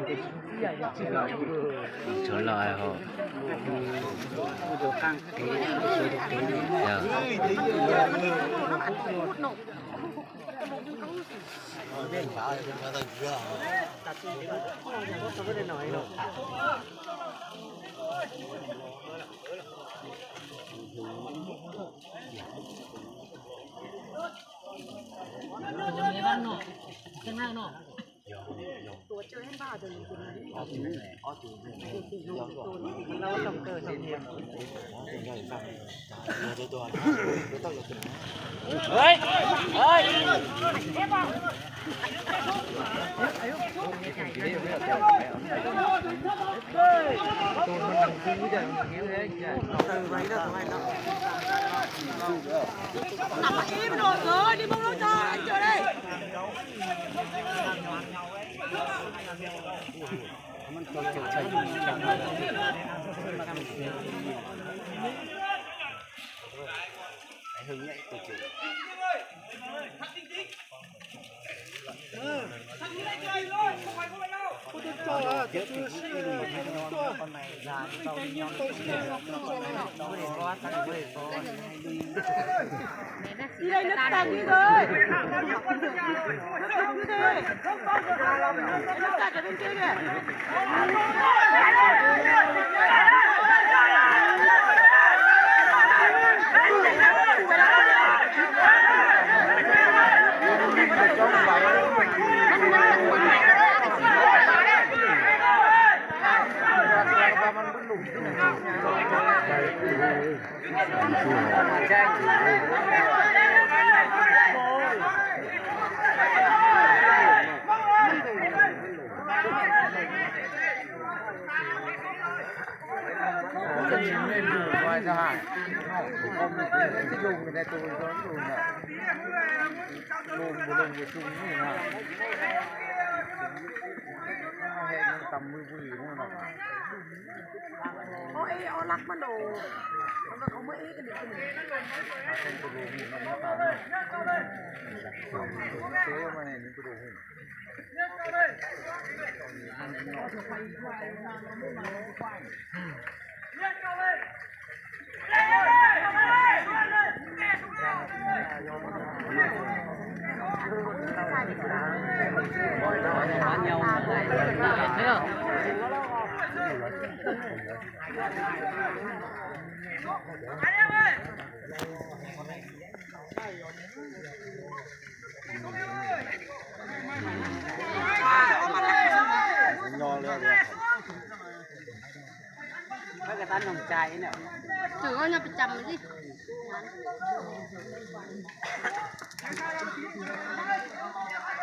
Tsis yog ceev os. Tshuav los hos. Nyob li, nyob pes tsawg li.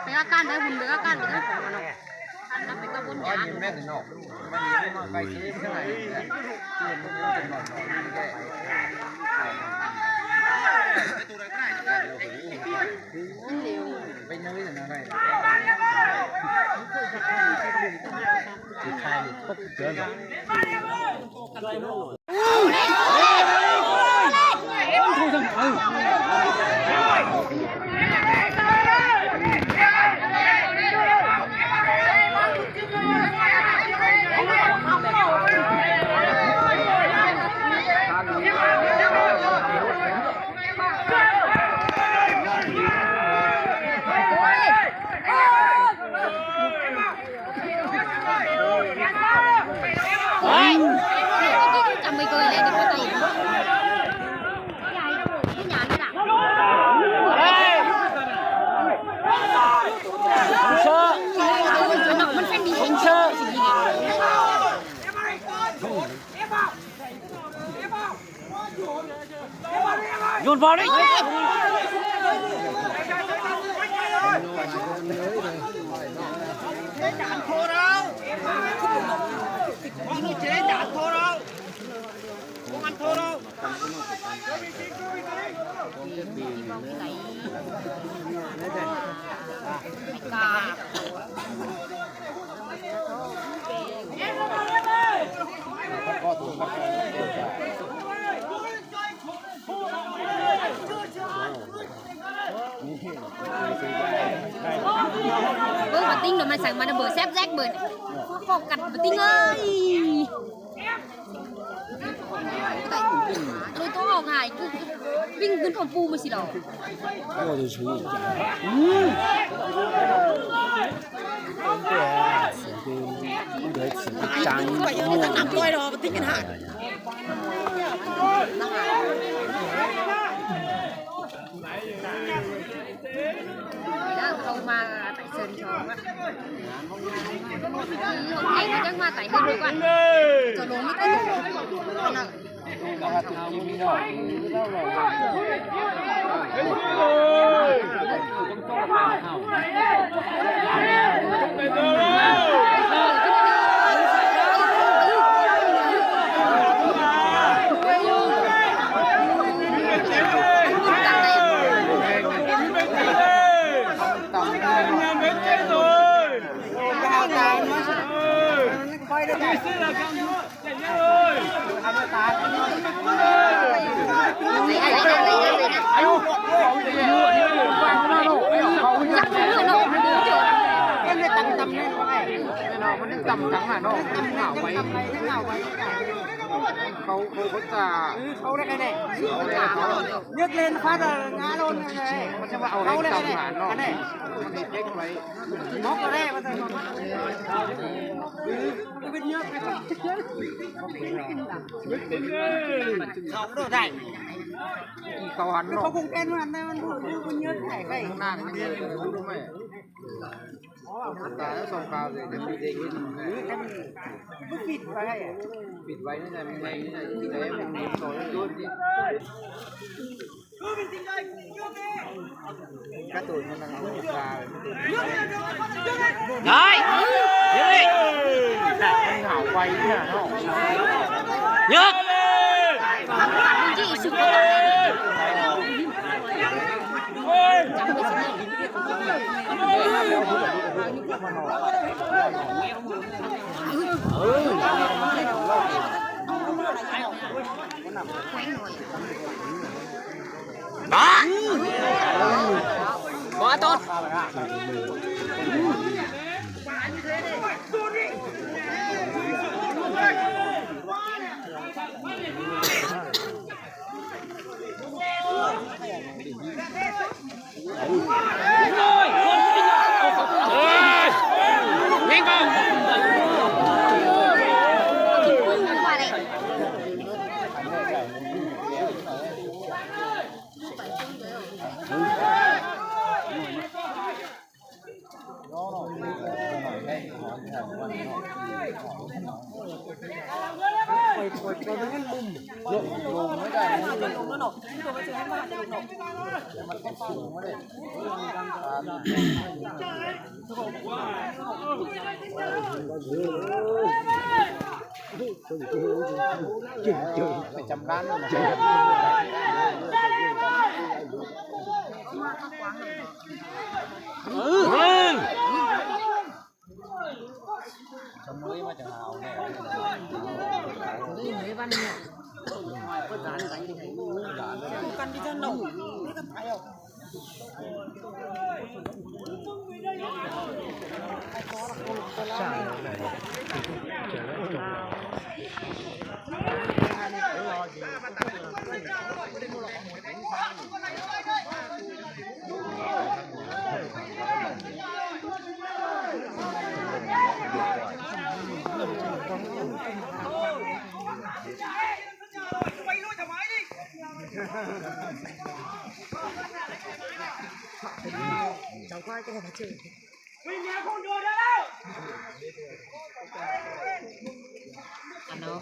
Pem koj kaj ntawd, hus ntawd koj kaj ntawd. Pem koj pub nrad. Yuav npog li. Wb mas tib no mas xeem mas nws npawm sab zeb npawm, qhov qom kas mas tib ơi. Lui tuaj hauv hais, pib nws rau pub mas xij los. Hauv mas tải sân cho. Hauv thẻ nó chắc mà tải hơn được bạn. Cho luôn mấy cái. Nhấc lên phát là ngã luôn này. Không, cái này. Móc vào đây, bắt đầu móc vào đây. Không, nó đổ dày. Không, không, không, không nhớ thải vậy. Bịt vào đây. Bịt vào đây, cái này, cái này, cái này, cái này. Các tụi nó đang ngồi và Đấy. Nhớ đi. Đang hảo quay nha, không? Nhớ. Đó. Quá tốt. Ano.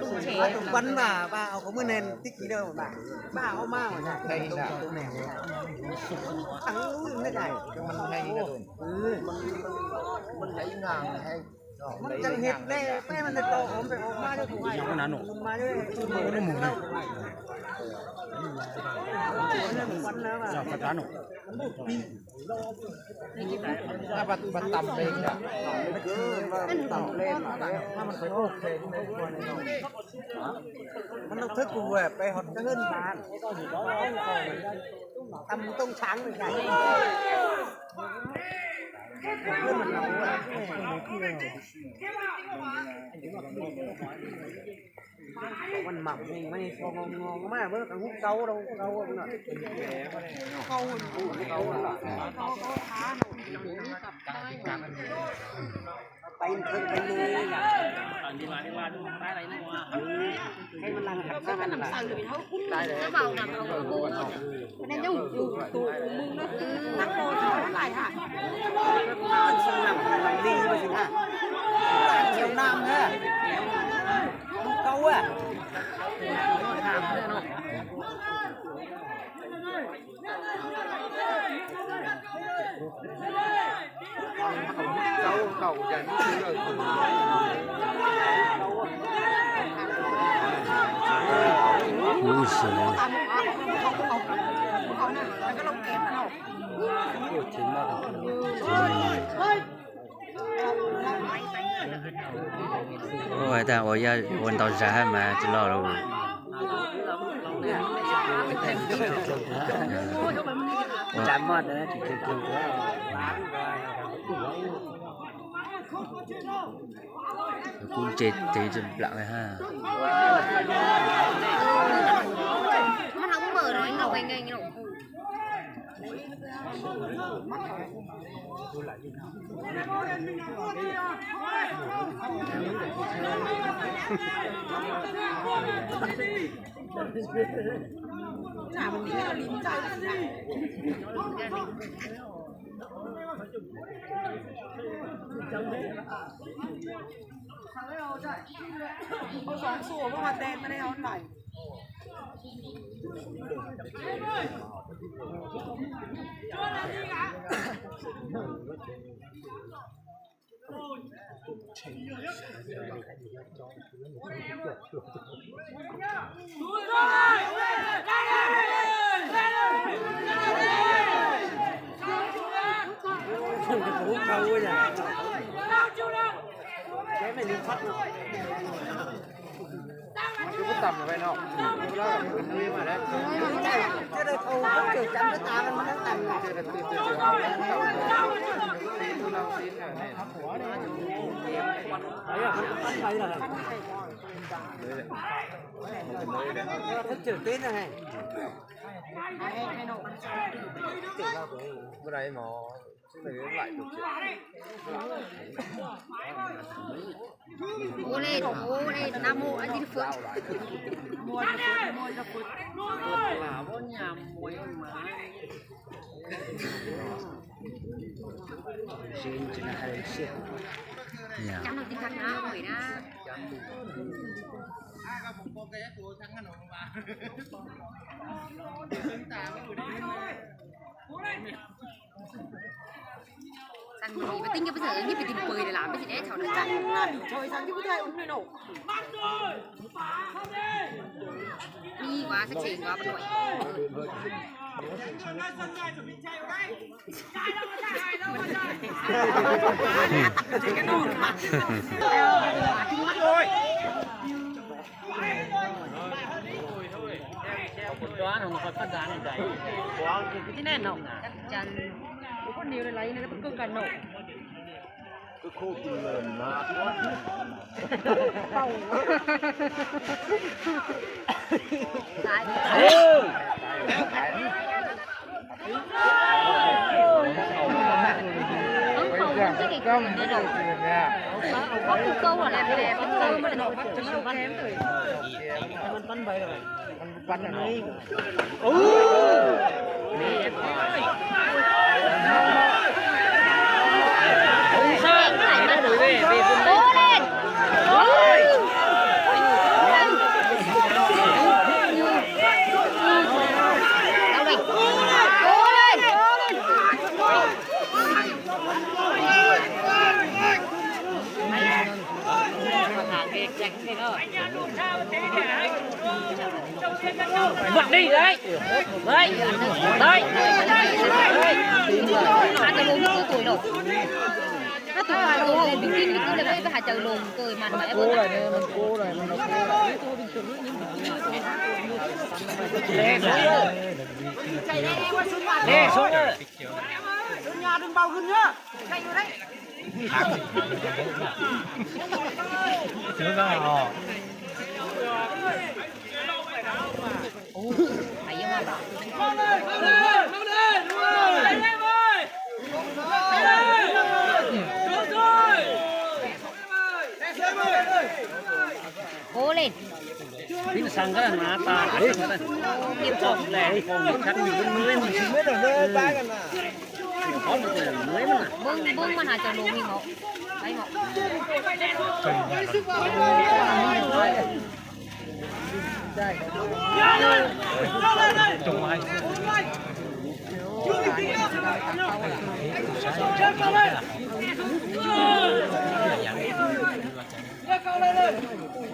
Tus quán mà ba ông có mưa nền tích gì đâu mà ba ông mang mà này. Thằng ui nó này. Cho mình hay cái rồi. Mình lấy ngàn hay. Mình chẳng hết đây, pe mình to ốm phải ốm ma cho tụi mày. Nó mù này. Quán nữa mà. Giờ phải cá nổ. Nó bật, bật tầm lên kìa. Nó cứ bật tầm lên mà đấy. Nó mình phải ok. Nó nông thức của người phải học cái hơn mà. Tầm tông sáng rồi kìa. Hơn mà nóng rồi. Còn mỏng thì mày còn ngon ngon mà bữa còn hút sâu đâu, sâu không nè. Sâu, sâu là Ub, xyov. Ua tas ua ntau zag mas tsis los lawm. Kuv ntshe twv tsis plam ha. Ua le, ua le, Nam Mô A Di Đà Phật. Cắm lòng tin thật đó, hỏi đã. Xăng gì mà tính cho bây giờ nhất phải tìm quầy để làm cái gì đấy, chào đợi. Đi quá, sẽ chỉnh quá, bắt đuổi. Thế này nó chắc chắn. Có con nhiều này lấy nó có cân cả nổi. Có câu là làm đẹp, có câu mà lại nói chuyện. Bật đi đấy. Đấy. Đấy. Hai tụi lùn nó tuổi rồi. Hai tụi lùn bình tĩnh, cứ là với hai chữ lùn, tuổi mà nó. Lê xuống. Lê xuống. Pib xav nkaj na tas, pib xav nkaj na. Peb mas has cov lus mi mos.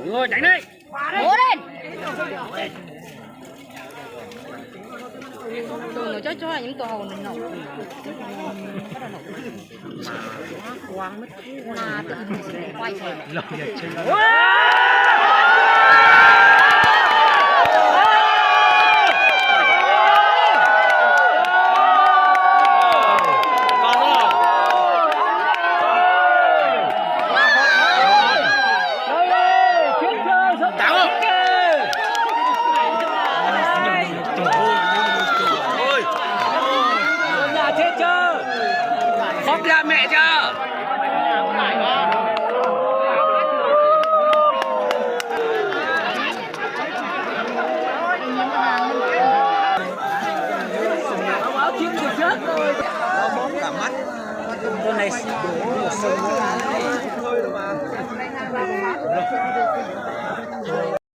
Ua li. Tus no cov cov nws tus hau nws no. Qhov plam mem cov.